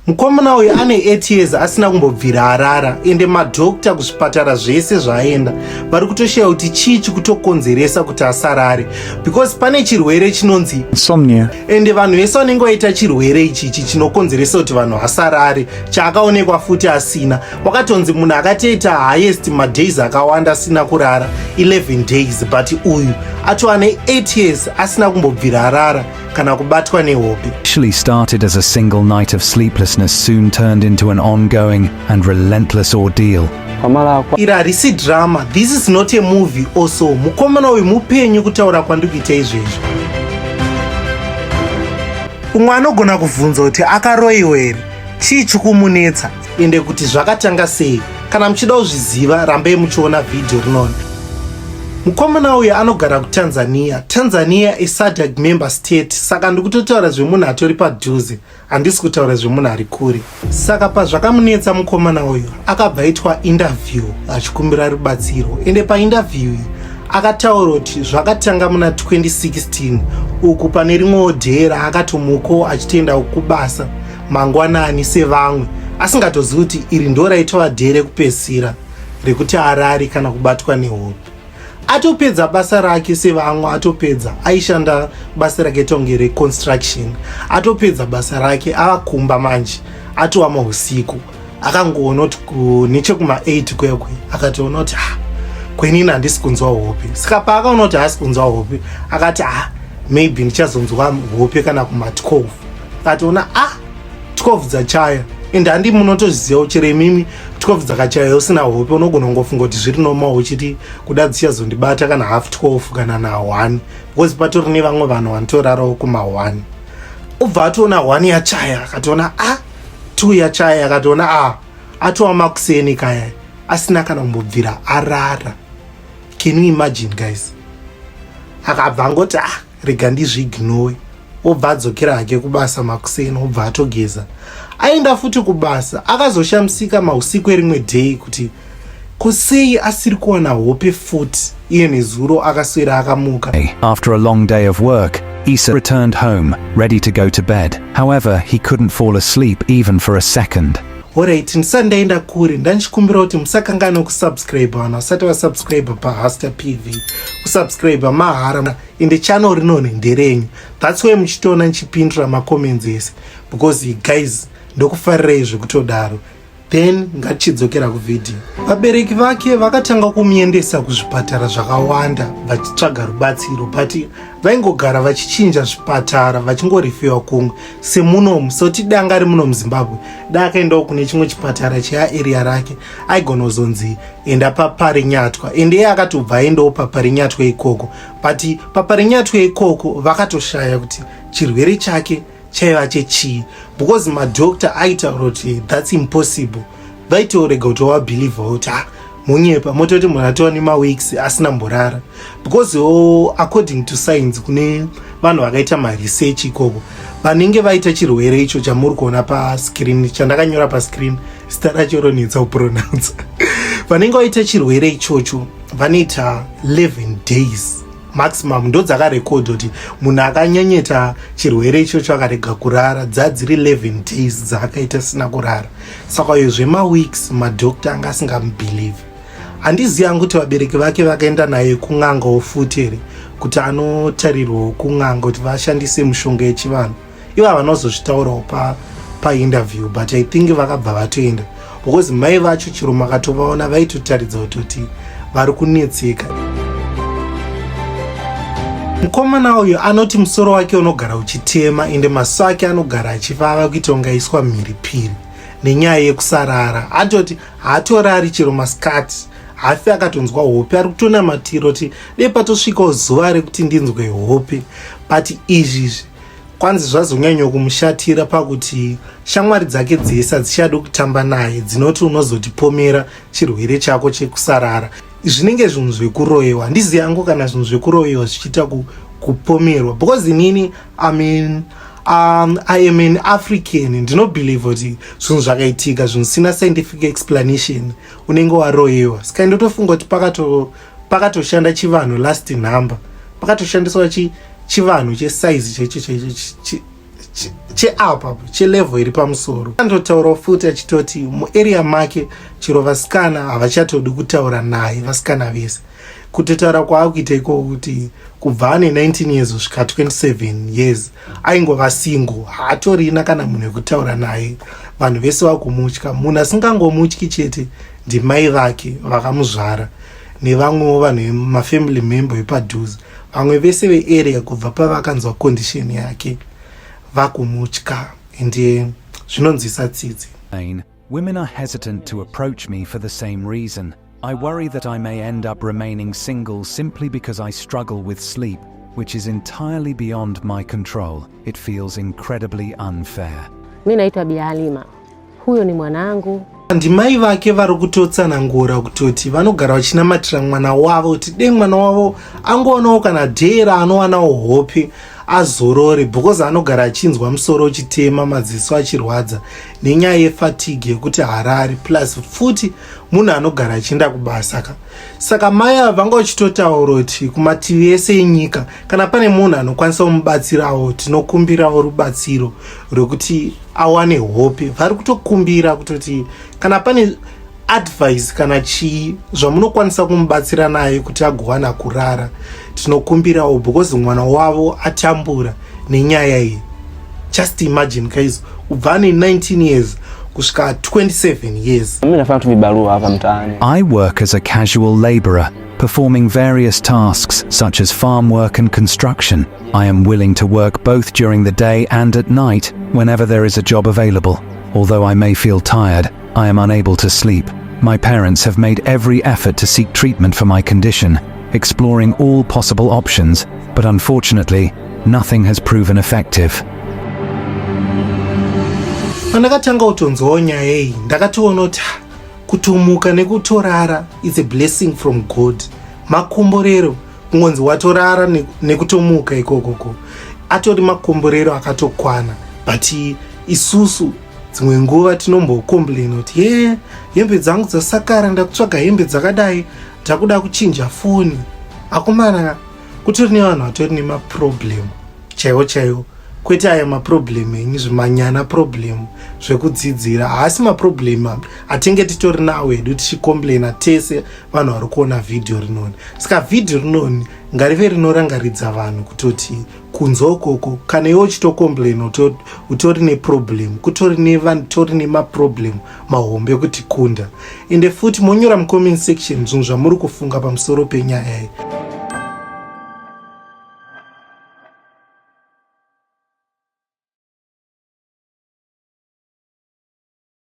Mukomana uyu ane 8 years asina kumbobvira arara, ende madhokta kuzvipatara zvese zvaaenda vari kutoshaya kuti chii chikutokonzeresa kuti asarare, because pane chirwere chinonzi insomnia. Ende vanhu vese vanenge vaita chirwere ichichi chinokonzeresa kuti vanhu vasarare, chaakaonekwa futi asina, wakatonzi munhu akatoita highest madays akawanda asina kurara 11 days, but uyu atova ne8 years asina kumbobvira arara kana kubatwa nehope. Initially started as a single night of sleeplessness soon turned into an ongoing and relentless ordeal. Pamalakwa. Iri harisi drama, this is not a movie also. Mukomana uyu mupenyu kutaura kwandikuita izvezvi. Umwe anogona kubvunza kuti akaroyiwa here, chii chikumunetsa, ende kuti zvakatanga sei. Kana muchida kuzviziva, rambai muchiona vhidhiyo rinoni. Mukomana uyu anogara kuTanzania. Tanzania iSADC member state, saka ndikutotaura zvemunhu atori padhuze, handisi kutaura zvemunhu ari kure. Saka pazvakamunetsa mukomana uyu, akabva aitwa interview achikumbira rubatsiro, ende painterview iyi akataura kuti zvakatanga muna 2016 uku. Pane rimwewo day raakatomuko achitoenda kubasa mangwanani sevamwe, asingatozivi kuti iri ndo raitova day rekupedzisira rekuti arari kana kubatwa nehope. Atopedza basa rake sevamwe, atopedza, aishanda basa rake tonge reconstruction. Atopedza basa rake, ava kumba manje, atova mausiku. Akangoona kuti nechekuma8 kwekwe, akatoona kuti, "Ah, kwenini handisi kunzwa hope." Saka paakaona kuti haasi kunzwa hope, akati, "Ah, maybe ndichazonzwa hope kana kuma12." Akatoona, ah, 12 dzachaya. Ende handi munotoziva chero imimi, 12 dzakachaya usina hope, unogona kungofunga kuti zviri normal, uchiti kuda dzichazondibata kana half 12 kana na1, because patori nevamwe vanhu vanotorarawo kuma1. Ubva atoona 1 yachaya, akatoona, a, 2 yachaya, akatoona, a, atova makuseni kaya asina kana kumbobvira arara. Can you imagine, guys? Akabva angoti, "Ah, rega ndizviignore." Obva adzokera hake kubasa makuseni, obva atogeza, aenda futi kubasa. Akazoshamisika mausiku erimwe day kuti kusei asiri kuwana hope futi, iye nezuro akaswera akamuka. After a long day of work, Issa returned home, ready to go to bed. However, he couldn't fall asleep even for a second. Alright, ndisati ndaenda kure, ndandichikumbira kuti musakanganwe kusubscribe. Vanhu vasati vasubscribe paHaster PV, kusubscribe mahara, ende channel rinoni nderenyu. That's why muchitoona ndichipindura macomments ese, because guys, ndokufarirai zvekutodaro. Then ngatichidzokera kuvhidhiyo. Vabereki vake vakatanga kumuendesa kuzvipatara zvakawanda vachitsvaga rubatsiro, but vaingogara vachichinja zvipatara, vachingoreferiwa kumwe. Semunomu, soti danga rimuno muZimbabwe, da akaendawo kune chimwe chipatara cheaarea rake, aigona kuzonzi enda paParinyatwa. Ende iye akatobva aendawo paParinyatwa ikoko, but paParinyatwa ikoko vakatoshaya kuti chirwere chake chaiva chechii, because madhokta aitaura kuti that's impossible. Vaitorega kuti wabelieva kuti, "Ah, munyepa, mototi munhu atova nemaweeks asina mborara." Because oh, according to science, kune vanhu vakaita maresearch ikoko, vanenge vaita chirwere icho chamuri kuona pascreen, chandakanyora pascreen, zita racho ronetsa kupronounce, vanenge vaita chirwere ichocho vanoita 11 days maximum. Ndo dzakarekodha kuti munhu akanyanyeta chirwere ichocho akarega kurara, dzadziri 11 days dzaakaita sina kurara. Saka iyo zvemaweeks, madhokta anga asingamubelieve. Handizivi hangu kuti vabereki vake vakaenda naye kun'angawo futi here, kuti anotarirwawo kun'anga kuti vashandise mushonga yechivanhu. Ivo havanozozvitaurawo painterview, but I think vakabva vatoenda, because mai vacho chero makatovaona vaitotaridza kutoti vari kunetseka. Mukomana uyu anoti musoro wake unogara uchitema, ende maso ake anogara achivava kuita kunge aiswa mhiripiri nenyaya yekusarara. Atoti haatorari chero masikati, hafi akatonzwa hope. Ari kutonamatira kuti dei patosvikawo zuva rekuti ndinzwe hope. But izvizvi kwanzi zvazonyanya kumushatira pakuti shamwari dzake dzese hadzichadi kutamba naye, dzinoti, "Unozotipomera chirwere chako chekusarara." Zvinenge zvinhu zvekuroyiwa. Handizivi yangu kana zvinhu zvekuroyiwa zvichiita kupomerwa, because inini, I mean, I am an African, ndinobelieve kuti zvinhu zvakaitika zvinhu zvisina scientific explanation, unenge waroyiwa. Saka ndotofunga kuti pakatoshanda chivanhu last number, pakatoshandiswa chivanhu chesaizi chaicho chaicho. Cheapa chelevel iri pamusoro. Andotaurawo futi achitoti muarea make chero vasikana havachatodi kutaura naye, vasikana vese. Kutotaura kwaakuita ikoko kuti kubva ane 19 years kusvika 27 years aingova single, haatorina kana munhu wekutaura naye. Vanhu vese vakumutya. Munhu asingangomutyi chete ndimai vake vakamuzvara nevamwewo vanhu, mafamily member vepadhuze. Vamwe vese vearea, kubva pavakanzwa condition yake, vakumutya, ende zvinonzwisa tsitsi. Women are hesitant to approach me for the same reason. I worry that I may end up remaining single simply because I struggle with sleep, which is entirely beyond my control. It feels incredibly unfair. Mi naitwa Bi Halima, huyo ni mwanangu. Ndimai vake vari kutotsanangura kutoti vanogara vachinamatira mwana wavo kuti dei mwana wavo angoonawo kana dhera anowanawo hope azorore, because anogara achinzwa musoro uchitema, maziso achirwadza nenyaya yefatigue yekuti harari, plus futi munhu anogara achienda kubasa ka. Saka mai ava vanga vachitotaura kuti kumativi ese enyika, kana pane munhu anokwanisa kumubatsirawo, tinokumbirawo rubatsiro rwekuti awane hope. Vari kutokumbira kutoti kana pane advice kana chii zvamunokwanisa kumubatsira naye kuti agowana kurara, tinokumbirawo, because mwana wavo atambura nenyaya iyi. Just imagine guys, kubva ane 19 years kusvika 27 years. Mimi nafanya tu vibarua hapa mtaani. I work as a casual labourer, performing various tasks such as farm work and construction. I am willing to work both during the day and at night whenever there is a job available. Although I may feel tired, I am unable to sleep. My parents have made every effort to seek treatment for my condition, exploring all possible options, but unfortunately, nothing has proven effective. Pandakatanga kutonzwawo nyaya iyi, ndakatoona kuti kutomuka nekutorara is a blessing from God, makomborero. Kungonzi watorara nekutomuka ikokoko atori makomborero akatokwana. But isusu dzimwe nguva tinombocomplaina kuti ye hembe dzangu dzasakara, ndakutsvaga hembe dzakadai, ndakuda kuchinja foni. Akomana, kutori nevanhu vatori nemaproblem chaiwo chaiwo, kwete aya maproblem enyu zvimanyana problem zvekudzidzira. Haasi maproblem atinge titori nawo hedu tichicomplaina tese vanhu vari kuona vhidhiyo rinoni. Saka vhidhiyo rinoni ngarive rinorangaridza vanhu kutoti kunze ukoko, kana iwe uchitocomplaina utori neproblem, kutori nevatori nemaproblem mahombe ekuti kunda. Ende futi monyora mucomment section zvinhu zvamuri kufunga pamusoro penyaya iyi.